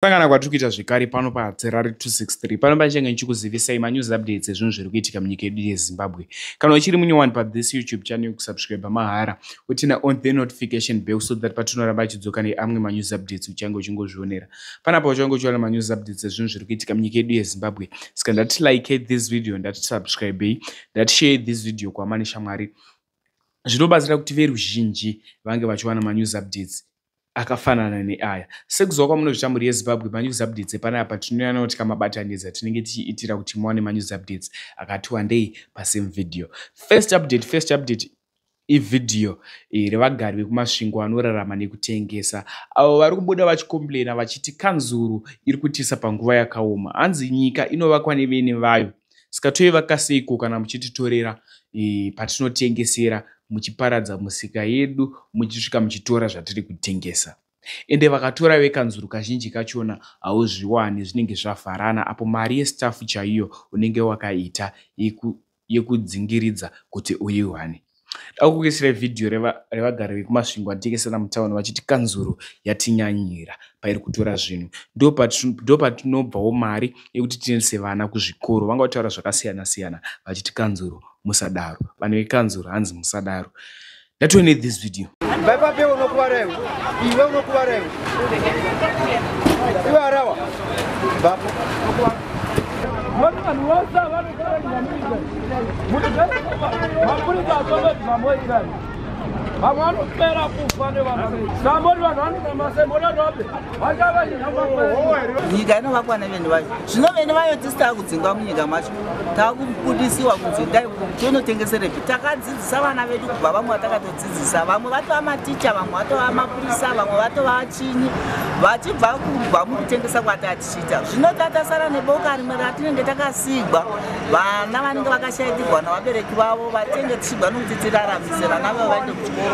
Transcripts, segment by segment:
Kusangana kwatiri kuita zvekare pano paHatirari 263. Pano pachange ndichikuzivisai manews updates ezvinhu zviri kuitika munyika yedu yeZimbabwe. Kana uchiri munyowani pathis YouTube channel, kusubscribe mahara, uturn on the notification bell so that patinoramba achidzoka neamwe manews updates uchange uchingozvionera. Panapa uchange uchiona manews updates ezvinhu zviri kuitika munyika yedu yeZimbabwe. Saka ndati like this video, ndati subscribe, ndati share this video kwama neshamwari. Zvinobatsira kuti veruzhinji vange vachiwana manews updates akafanana neaya. Sekuziva kwamunozviita mhuri yeZimbabwe, manews updates epanapa tinouya tikamabatanidza. Tinenge tichiitira kuti muwane manews updates akati wandei pasame video. First update, first update ivhidhiyo revagari vekuMasvingo vanorarama nekutengesa, avo vari kubuda vachicomplaina vachiti kanzuru iri kutiisa panguva yakaoma. Hanzi nyika inovakwa nevene vayo, saka toivaka seiko kana muchititorera patinotengesera, muchiparadza musika yedu, muchisvika muchitora zvatiri kutengesa? Ende vakatora vekanzuru, kazhinji kachona hauzviwani, zvinenge zvavharana apo mari yestaff chaiyo unenge wakaita yekudzingiridza kuti uiwane. Dakukuisirai vhidhiyo revagari vekuMasvingo vanotengesera mutauni vachiti kanzuru yatinyanyira pairi kutora zvinhu, ndo patinobvawo mari yekuti tiendese vana kuzvikoro. Vanga vataura zvakasiyana siyana vachiti kanzuru musadaro, vanhu vekanzuru hanzi musadaro. Ndatione this video. Baipape unokuvara iwe, iwe unokuvara iwe, iwe arawa bapo. Vanhu vose vanotaura, mapurisa atometi mamboitani, vamwe vanopera kufa nevanhu samboti vanhu vanonamasembodatope. Nyika inovakwa nevene vayo. Zvino vene vayo tisi taakudzingwa munyika macho, taakubudisiwa kunzi ndai tonotengeserepi. Takadzidzisa vana vedu kubva, vamwe vatakatodzidzisa, vamwe vatova maticha, vamwe vatova mapurisa, vamwe vatova chinyi, vachibva kubva mukutengesa kwataa tichiita. Zvino tatasara neboka rimwe ratinenge takasigwa, vana vanenge vakashaitirwa navabereki vavo, vatinenge tichibva nokuti tiraramise vana vavo vaende kuchikoroko,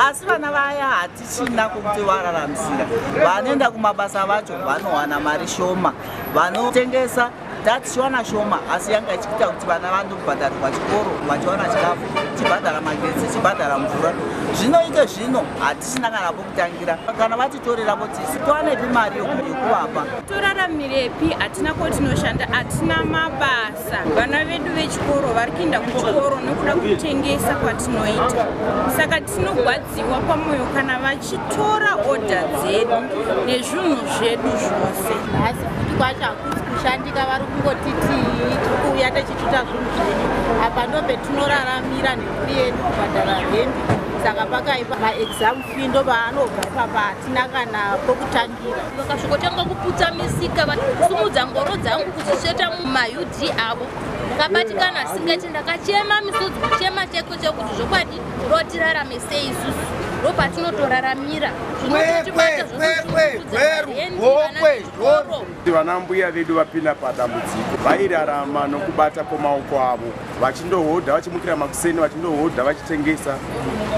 asi vana vaya hatichina kwekuti vararamisira. Vanoenda kumabasa vacho vanowana mari shoma, vanotengesa tatichiwana shoma, asi yanga ichiita kuti vana vandobhadharirwa chikoro, vachiwana chikafu, chibhadhara magetsi, chibhadhara mvura. Zvinoite zvino hatichina kana pokutangira. Kana vatitorera votisi, towanepi mari yekuvapa? Toraramirepi? Hatina kwatinoshanda, hatina mabasa. Vana vedu vechikoro vari kuenda kuchikoro nokuda kutengesa kwatinoita, saka tinogwadziwa pamwoyo kana vachitora odha dzedu nezvinhu zvedu zvose. Asi futi kwacho hakusi kushandika, vari kungotiti tiri kuuya tichituta zvinhu zvedu. Apa ndo petinoraramira nemhuri yedu, kubhadhara rendi, saka pakaipa. Maexam fee ndo paanobva ipapa, hatina kana pokutangira. Vakasvikotanga kuputsa misika, kusumudza ngoro dzangu kudzisveta mumaUD avo. Ndakabatikana singati, ndakachema misodzi, kuchema cheko chekuti zvokwadi rotirarame sei isusu, ndo patinotoraramira. Zvinotibata. Vana mbuya vedu vapinda padambudziko. Vairarama nokubata kwemaoko avo, vachindohodha, vachimukira makuseni vachindohodha, vachitengesa,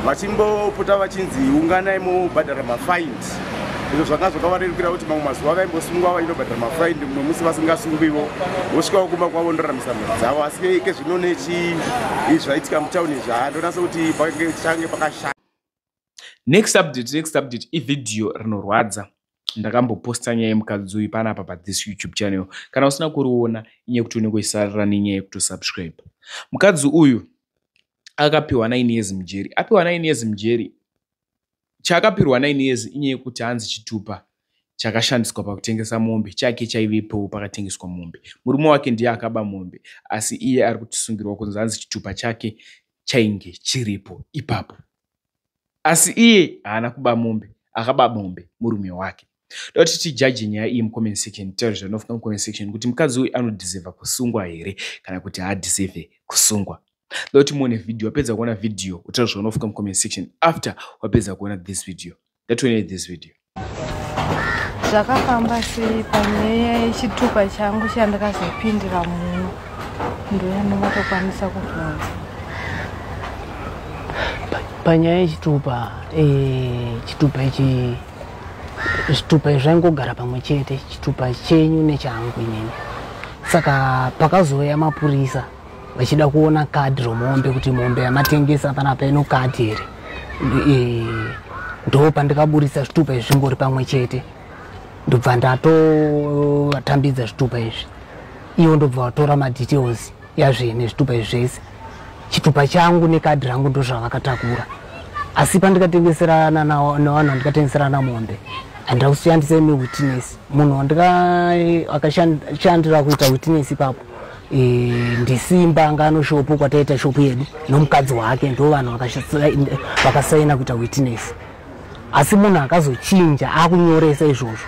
vachimbopota vachinzi unganai mobhadhara mafaindi. Izvo zvanga zvakavarerukira kuti mamwe mazuva vaimbosungwa vachindobhadhara mafaindi, mumwe musi vasingasungwiwo, vosvikawo kumba kwavo ndoraramisa mhuri dzavo. Asi ike zvino nechi izvi zvaitika mutauni izvi, handonasa kuti change pakashata. Next update, next update ivhidhiyo rinorwadza. Ndakamboposta nyaya yemukadzi uyu panapa pathis YouTube channel. Kana usina kuriona, inyaya yekuti unenge uchisarira nenyaya yekutosubscribe. Mukadzi uyu akapiwa 9 years mujeri. Apiwa 9 years mujeri, chaakapirwa 9 years inyaya yekuti hanzi chitupa chakashandiswa pakutengesa mombe chake chaivepowo pakatengeswa mombe. Murume wake ndiye akaba mombe, asi iye ari kutisungirwa kunzi hanzi chitupa chake chainge chiripo ipapo, asi iye haana kuba mombe, akaba mombe murume wake. Da kuti tijudge nyaya iyi mucomment section. Taura zvanofunga mucomment section kuti mukadzi uyu anodeserva kusungwa here kana kuti haadeserve kusungwa. Da kuti muone vhidhiyo. Wapedza kuona vhidhiyo, utaura zvaunofunga mucomment section after wapedza kuona this video. Ndatione this video. Zvakafamba sei panyaya yechitupa changu chandakazopindira muno? Ndoyandingatokwanisa kubvunza. Panyaya yechitupa, chitupa ichi, zvitupa izvi zvaingogara pamwe chete, chitupa chenyu nechangu inini. Saka pakazouya mapurisa vachida kuona kadhi romombe, kuti mombe yamatengesa panapa ino kadhi here, ndo pandikaburisa zvitupa izvi zvingori pamwe chete. Ndobva ndatovatambidza zvitupa izvi, ivo ndobva vatora madetails yazvene zvitupa izvi zvese. Chitupa changu nekadhi rangu ndozvavakatakura, asi pandikatengeserana nevanhu vandikatengeserana mombe handina kushandisa imi witness. Munhu akashandira kuita witness ipapo ndiSimba anga anoshopu kwataita shopu yedu nomukadzi wake, ndo vanhu vakasaina kuita witness. Asi munhu akazochinja akunyoresa izvozvo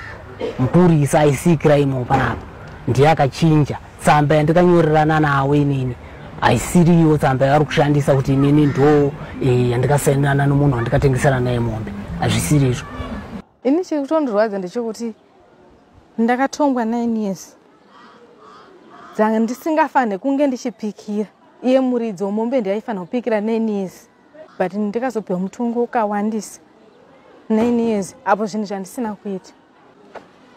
mupurisa aisikira imo panapa ndiye akachinja tsamba yandikanyorerana nawo inini haisiriyo tsamba yavari kushandisa kuti inini ndo yandikasainana nomunhu wandikatengesera naye mombe, hazvisiri izvo. Ini chekutondirwadza ndechekuti ndakatongwa 9 years dzanga ndisingafanire kunge ndichipikira, iye muridzi wemombe ndiye aifanira kupikira 9 years, but ndikazopiwa mutongo wakawandisa 9 years apo zvinhu zvandisina kuita.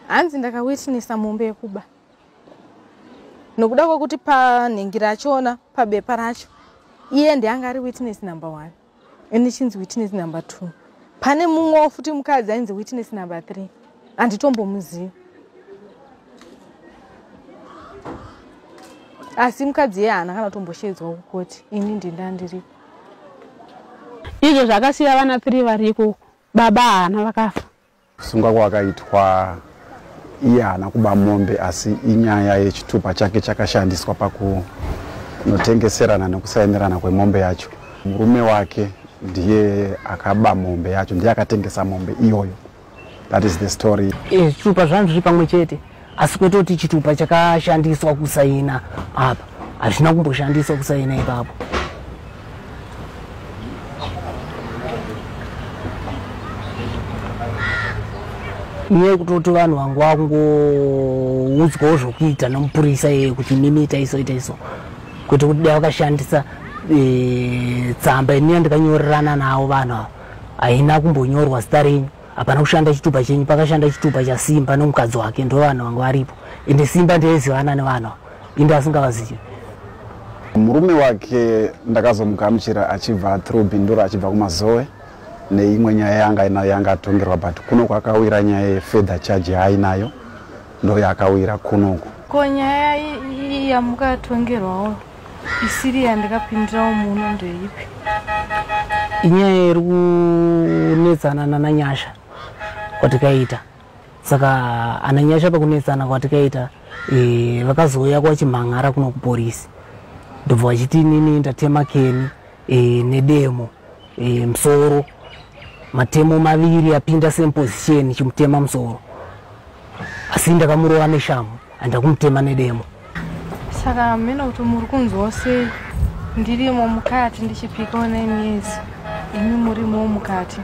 Hanzi ndakawitnessa mombe yekuba nokuda kwekuti panhengi rachona pabepa racho iye ndiye anga ari witness number 1, ini chinzi witness number 2. Pane mumwewo futi mukadzi ainzi witness number 3, handitombomuzivi, asi mukadzi iye haana kana kutomboshedzwa kukoti, ini ndinda ndiripo. Izvo zvakasiya vana 3 variko, baba haana vakafa. Kusungwa kwakaitwa iye haana kuba mombe, asi inyaya yechitupa chake chakashandiswa pakunotengeserana nekusainirana kwemombe yacho. Murume wake ndiye akaba mombe yacho, ndiye akatengesa mombe iyoyo. That is the story. Zvitupa zvangu zviri pamwe chete, asi kwete kuti chitupa chakashandiswa kusaina apa, hazvina kumboshandiswa kusaina ipapo. Inyaya yekutoti vanhu vangu vakungoudzwawo zvokuita nomupurisa iyeye kuti imimi ita iso ita iso, kwete kuti dai vakashandisa tsamba ini yandikanyorerana navo vanhu ava haina kumbonyorwa zita renyu, hapana kushanda chitupa chenyu, pakashanda chitupa chaSimba nomukadzi wake, ndo vanhu vanga varipo. Ende Simba ndeyezivana nevanhu ava, inde asingavazivi. Murume wake ndakazomugamuchira achibva through Bindura achibva kuMazowe neimwe nyaya yanga inayo yanga atongerwa, but kuno kwakawira nyaya yefurther charge yaainayo ndo yakawira kunoku. Ko nyaya yamukatongerwawo isiri yandikapindirawo muno ndeipi? Inyaya iri kunetsana nanaNyasha kwatikaita. Saka anaNyasha pakunetsana kwatikaita vakazouya kwachimhan'ara kuno kuporisi, ndobva vachiti inini ndatema Keni nedemo musoro, matemo maviri apinda same position chimutema musoro, asi ndakamurova neshamu handakumutema nedemo. Saka mene kuti muri kunzwawo sei ndirimo mukati ndichipikawo 9 years, imi murimo mukati,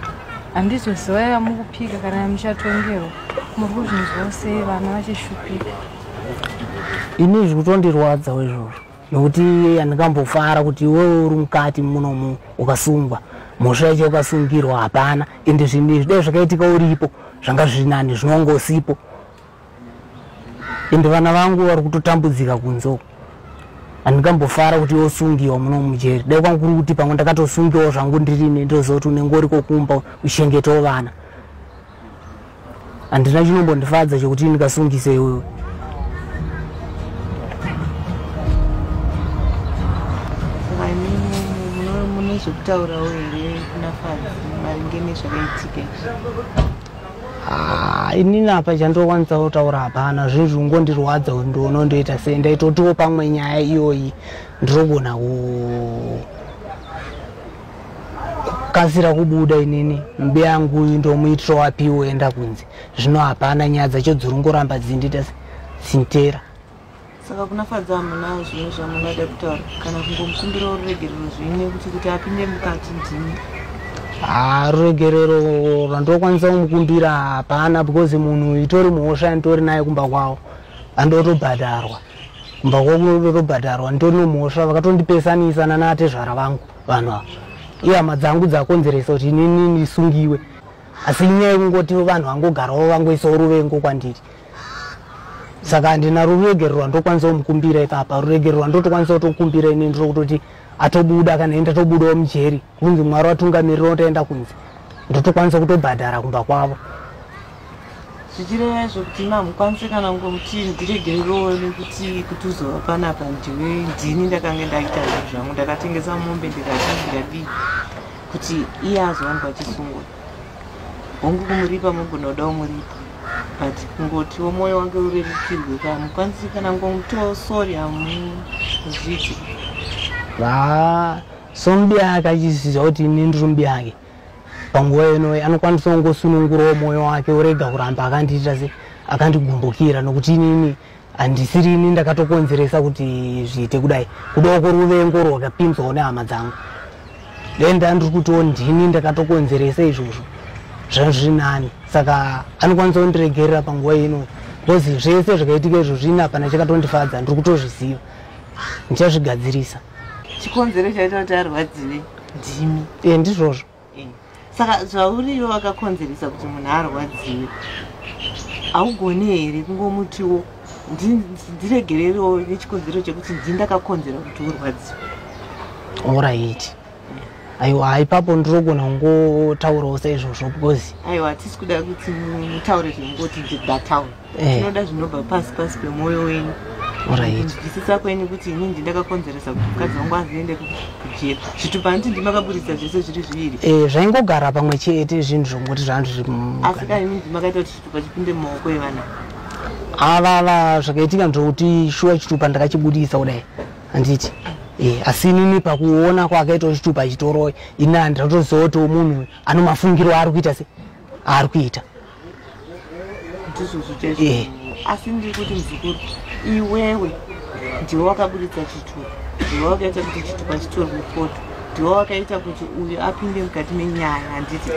handizoziva yamukupika kana yamuchatongerwa, muri kuzvinzwawo sei vana vachishupika? Ini zviri kutondirwadzawo izvozvo, nokuti handingambofara kuti iwewe uri mukati munomu ukasungwa, mhosva yacho ukasungirwa hapana, ende zvinhu izvi dai zvakaitika uripo zvanga zviri nani, zvinongosipo. Ende vana vangu vari kutotambudzika kunze uko, handingambofara kuti yosungiwa muno mujeri. Dai kwangu kuri kuti pamwe ndakatosungiwawo zvangu ndirini, ndoziva kuti unenge uriko kumba uchengetawo vana. Handina chinombondifadza chekuti ndikasungise iwewe. Mune zvekutaurawo here kuna Fadzi maringe nezvakaitika izvi? Inini apa chandokwanisa kutaura hapana, zvinhu zvingondirwadza kuti ndione ndoita sei. Ndaitotiwo pamwe nyaya iyoyi ndinogona kukasira kubuda inini, mbi yangu uyu ndomuitiro wapiwo enda kunze. Zvino hapana, nyaya dzacho dzirongoramba dzindiita dzinditera. Saka kuna Fadzi hamuna zvimwe zvamungada kutaura kana kungomukumbirawo ruregerero zvenyu kuti apinde mukati ndimi? Ruregerero rwandokwanisa kumukumbira hapana, because munhu itori mhosva nditori naye kumba kwavo, andotobhadharwa kumba kwavo kunotobhadharwa, nditori nemhosva, vakatondipesanisa nanatezvara vangu vanhu ava, ihama dzangu dzakonzeresa kuti inini ndisungiwe. Asi inyaya yekungoti vanhu vangogarawo vangoisawo ruvengo kwandiri, saka handina ruregerero rwandokwanisa kumukumbira ipapa. Ruregerero rwandotokwanisa kutokumbira inini ndiro kutoti atobuda, kana ini ndatobudawo mujeri kunzi Mwari vatungamirira otoenda kunze, ndotokwanisa kutobhadhara kumba kwavo. Zvichireva izvo kuti imi hamukwanise kana kungomuti ndiregererewo nekuti kuti uzova panapa ndiwe ndini ndakange ndaita zvinhu zvangu ndakatengesa mombe ndikadii ndikadii kuti iye azowanikwa achisungwa. Hongu kumuripa mogona kuda kumuripa but kungotiwo mwoyo wake urerukirwe ka hamukwanisi kana kungomutiwo sorry hamuzviiti. Va somubiyake achiziva kuti ini ndiri mubiyake panguva ino anokwanisa kungosunungurawo mwoyo wake orega kuramba akandiita se akandigumbukira nokuti inini handisiri ini ndakatokonzeresa kuti zviite kudai kudawo kworuvengo rwakapinzwawo nehama dzangu dai ndandiri kutiwo ndini ndakatokonzeresa izvozvo zvanga zviri nani saka anokwanisa kundiregerera panguva ino because zvese zvakaitika izvozvo ini hapana chakatondifadza ndiri kutozviziva ndichazvigadzirisa. Chikonzero chaita kuti arwadziwe ndimi. E ndizvozvo. E. Saka zvauriwe wakakonzeresa kuti munhu arwadziwe haugoni here kungomutiwo ndiregererewo nechikonzero chekuti ndini ndakakonzera kuti urwadziwe? Orit. Aiwa ipapo ndinogona kungotaurawo saizvozvo because aiwa hatisi kuda kuti mutaure zvekungoti ndataura. Tinoda zvinobva pasi pasi pemwoyo wenyu. Kunzwisisa kwenyu kuti ini ndindakakonzeresa kuti mukadzi wangu azoende kujeri. Zvitupa handiti ndimakaburitsa zvese zviri zviviri. Zvaingogara pamwe chete zvinhu zvongoti zvanhu zviri Asi kana imi ndimakaita kuti chitupa chipinde mumaoko evana. Ava zvakaitika ndezvekuti shuwa chitupa ndakachibudisa kudai handiti asi inini pakuona kwakaita chitupa chitoroi ini handatoziva kuti munhu ano mafungiro aari kuita se aari kuita. Ndizvozvo chaizvo. Asi ndiri kuti muzukuru iwewe ndiwe wakaburitsa chitupa, ndiwe wakaita kuti chitupa chitorwe foto, ndiwe wakaita kuti uyu apinde mukati menyaya handiti?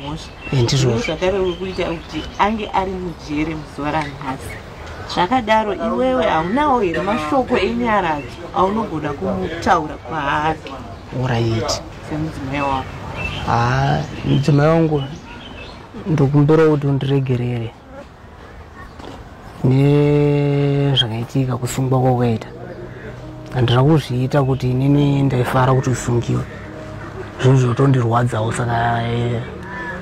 Mhosva. Ndizvozvo. Zvakare uri kuita kuti ange ari mujere muzuva ranhasi. Zvakadaro iwewe haunawo here mashoko enyaradzo aunogona kumutaura kwaari? Orit. Semudzimai wako. Mudzimai wangu ndokumbira kuti undiregerere nezvakaitika kusungwa kwakaita. Handina kuzviita kuti inini ndaifara kuti usungiwe, zvinhu zvotondirwadzawo saka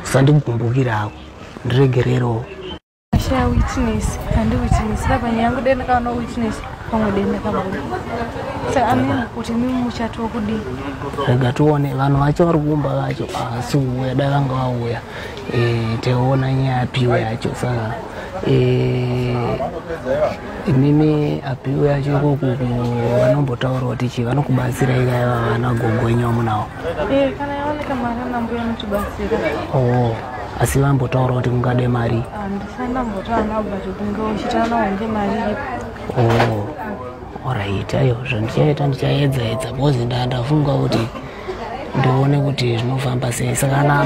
usandigumbukira hako, ndiregererewo. Ashaya witness, handi witness panyaya yangu dai ndakaona witness pamwe dai ndakabuda. Saka amini kuti imimi muchatiwo kudii? Rega tione vanhu vacho vari kuumba vacho havasi kuuya, dai vanga vauya taiona nyaya yapiwe yacho. Saka imimi apiwe yacho ikoko vanombotaura kuti chii vanokubatsirai kaiva vana gogo wenyu vamunawo? Kana yaoneka mari ana mbuya anotibatsira. Asi vambotaura kuti kungade mari? Handisandambotaura navo but kunge uchitaura navo kunge mari iripo. Alright, ayo zvandichaita ndichaedza edza because ndafunga kuti ndione kuti zvinofamba sei. Saka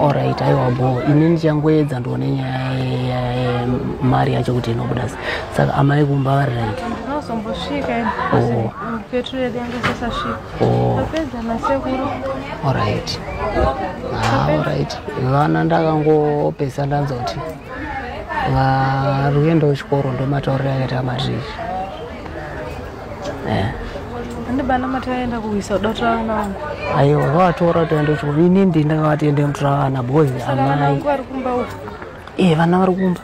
Alright, aiwa bo ini ndichangoedza ndione nyaya mari yacho kuti inobuda sei. Saka amai kumba vari right? Ndinozombosvika petro yedu yange isasasvika. Tapedza nasekuru. Alright. Alright. Vana ndakangopesa ndanzwa kuti vari kuenda kuchikoro ndomatauriro akaita matriki. Handibana mataenda kuisa kuda kutora vana vangu. Aiwa vakatora kuti vaende kuchikoro. Ini ndini ndakavati endai mutora vana because amai vari kumba uko. Vana vari kumba.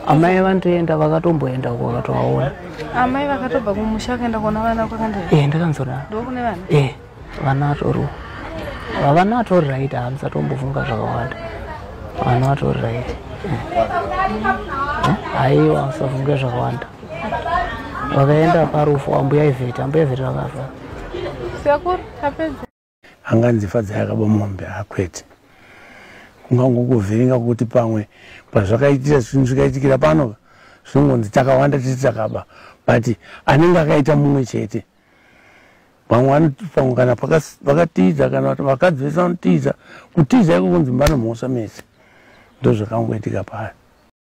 Amai vanotoenda vakatomboenda uko vakatovaona. Amai vakatobva kumusha vakaenda kuona vana kwakandai. Ndakanzodaro. Ndokune vana? Vana vatoriwo. Vana vatori right, hamusatombofunga zvakawanda. Vana vatori right. Aiwa musafunge zvakawanda. Vakaenda parufu ambuya Ivete, ambuya Ivete vakafa. Sekuru tapedza. Anganzi Fadzai akaba mombe akwete. Kungangokuvhiringa kuti pamwe pazvakaitira zvinhu zvikaitikira pano zvinongonzi takawanda titi takaba, but anenge akaita mumwe chete. Vamwe vanoti pamwe kana vakatiza kana vakadzi vese vanotiza, kutiza iko kunzi mbano mhosva mese. Ndozvakangoitika paya.